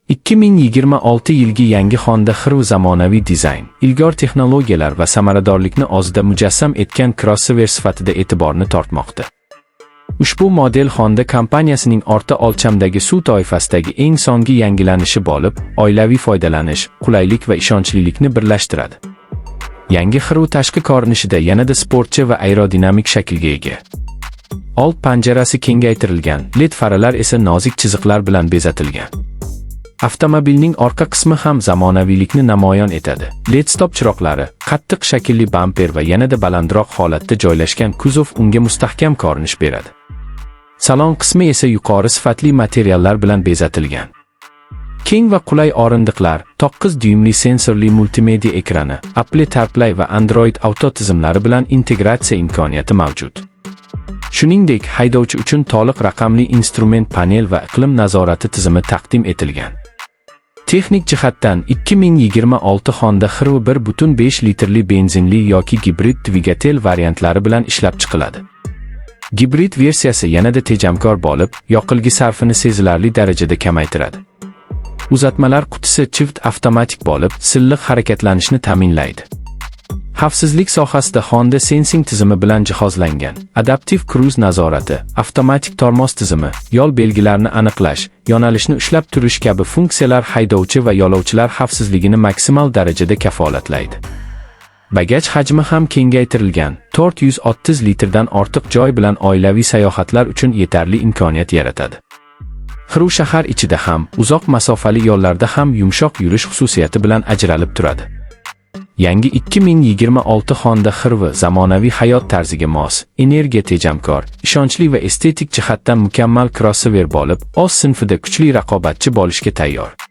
2026 yilgi yangi Honda HR-V zamonaviy dizayn, ilg'or texnologiyalar va samaradorlikni o'zida mujassam etgan crossover sifatida e'tiborni tortmoqda. Ushbu model Honda kompaniyasining o'rta o'lchamdagi SUV toifasidagi eng so'nggi yangilanishi bo'lib, oilaviy foydalanish, qulaylik va ishonchlilikni birlashtiradi. Yangi HR-V tashqi ko'rinishida yanada sportchi va aerodinamik shaklga ega. Old panjarasi kengaytirilgan, LED faralar esa nozik chiziqlar bilan bezatilgan. Avtomobilning orqa qismi ham zamonaviylikni namoyon etadi. LED stop chiroqlari, qattiq shaklli bamper va yanada balandroq holatda joylashgan kuzov unga mustahkam ko'rinish beradi. Salon qismi esa yuqori sifatli materiallar bilan bezatilgan. Keng va qulay o'rindiqlar, 9 dyumli sensorli multimedia ekrani, Apple CarPlay va Android Auto tizimlari bilan integratsiya imkoniyati mavjud. Shuningdek, haydovchi uchun to'liq raqamli instrument panel va iqlim nazorati tizimi taqdim etilgan. Texnik jihatdan 2026 Honda HR-V 1.5 litrli benzinli yoki gibrid dvigatel variantlari bilan ishlab chiqiladi. Gibrid versiyasi yanada tejamkor bo'lib, yoqilg'i sarfini sezilarli darajada kamaytiradi. Uzatmalar qutisi CVT avtomatik bo'lib, silliq harakatlanishni ta'minlaydi. Xavfsizlik sohasida Honda Sensing tizimi bilan jihozlangan. Adaptiv cruise nazorati, avtomatik tormoz tizimi, yo'l belgilarini aniqlash, yo'nalishni ushlab turish kabi funksiyalar haydovchi va yo'lovchilar xavfsizligini maksimal darajada kafolatlaydi. Bagaj hajmi ham kengaytirilgan, 430 litrdan ortiq joy bilan oilaviy sayohatlar uchun yetarli imkoniyat yaratadi. HR-V shahar ichida ham, uzoq masofali yo'llarda ham yumshoq yurish xususiyati bilan ajralib turadi. Yangi 2026 Honda HR-V zamonaviy hayot tarziga mos, energiya tejamkor, ishonchli va estetik jihatdan mukammal crossover bo'lib, o'z sinfida kuchli raqobatchi bo'lishga tayyor.